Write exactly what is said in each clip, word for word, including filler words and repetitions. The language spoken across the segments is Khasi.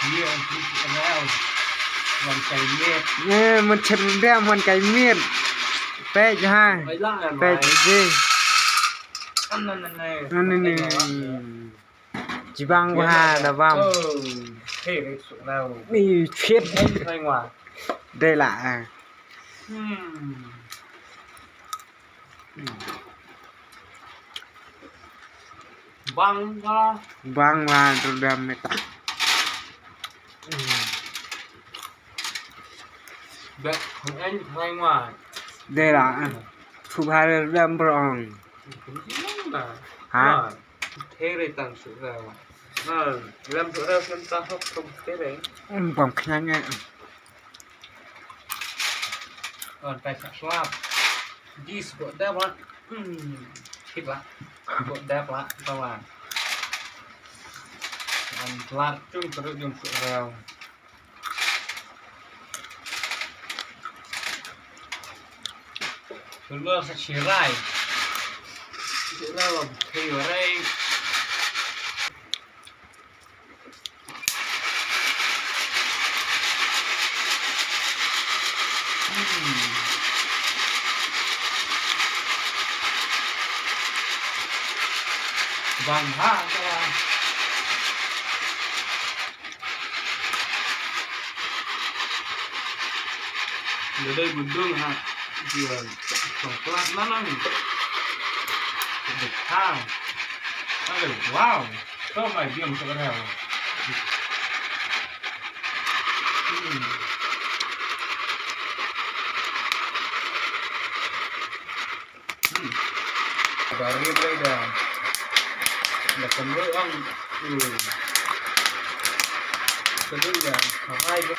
Ye, ye, ye, wan kai miet. Ye, man chet dem wan kai miet. Peit ha. Ai la, ai la. Peit ji. An nan, nan, nan. An nan, nan. Jibang ba ha da bam. Oh, hey, re su nau. Ni chet. Ai, ai, wa. Dei la. Hmm. Bang ba. Bang ba tu dam meta. Bek hong en hong wa. Dei la. Thu ba dam brong. Ha? Tere tang su ra wa. Ha, lam su ra sem ta hok tum tere. Bang khnang. Wan kai sa slap. Dis ko da ba. Hmm. Chit la. Ko da ba. Ba ba. An la chung terus jom su ra. Sulu sa chirai. Chirai wa, chirai. Bang ha ka. Dei dei gudung ha. Dia song plat manang. Dei ha. Aduh, wow. Kau mai diam sekarang. Hmm. Hmm. Dari mulai dah. Dah kembali ang. Hmm. Kedua ya, sampai ke.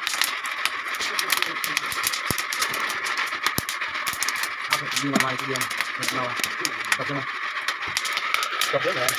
Apa dia mai dia? Kenapa? Kau kenapa? Kau kenapa?